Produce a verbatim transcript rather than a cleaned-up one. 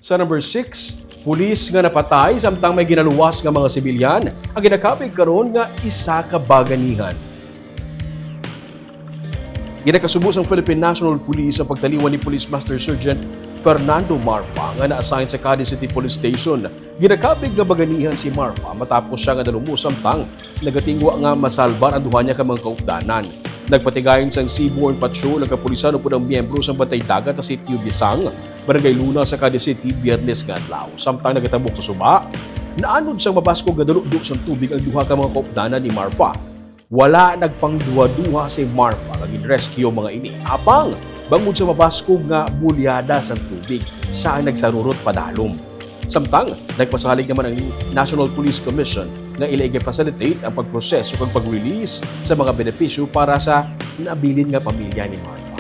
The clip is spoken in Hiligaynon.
Sa number six, pulis nga napatay samtang may ginaluwas nga mga sibilyan ang ginakapig karon nga isa ka baganihan. Ginakasubo sang Philippine National Police ang pagtaliwan ni Police Master Sergeant Fernando Marfa nga na-assign sa Cadiz City Police Station. Ginakapig nga baganihan si Marfa matapos siya nga nalumos samtang nagatingwa nga masalbar ang duha niya ka mga kaupdanan. Nagpatigayon sang seaborne patrol ang kapulisan upod ang miyembro sang Bantay Dagat sa Sitio Bisang, Barangay Luna sa Cadiz City, Biyernes nga adlaw. Samtang nagatabok sa suba, naanod sang mabaskog nga daludo sang tubig ang duha ka mga kaupdanan ni Marfa. Wala nagpangduha-duha si Marfa nga gin-rescue ang mga ini. Apang, bangod sa mabaskog nga bulyada sang tubig, siya ang nagsarurot padalom. Samtang, nagpasalig naman ang National Police Commission nga ila igi-facilitate ang pagproseso kag pag-release sa mga benepisyo para sa nabilin nga pamilya ni Marfa.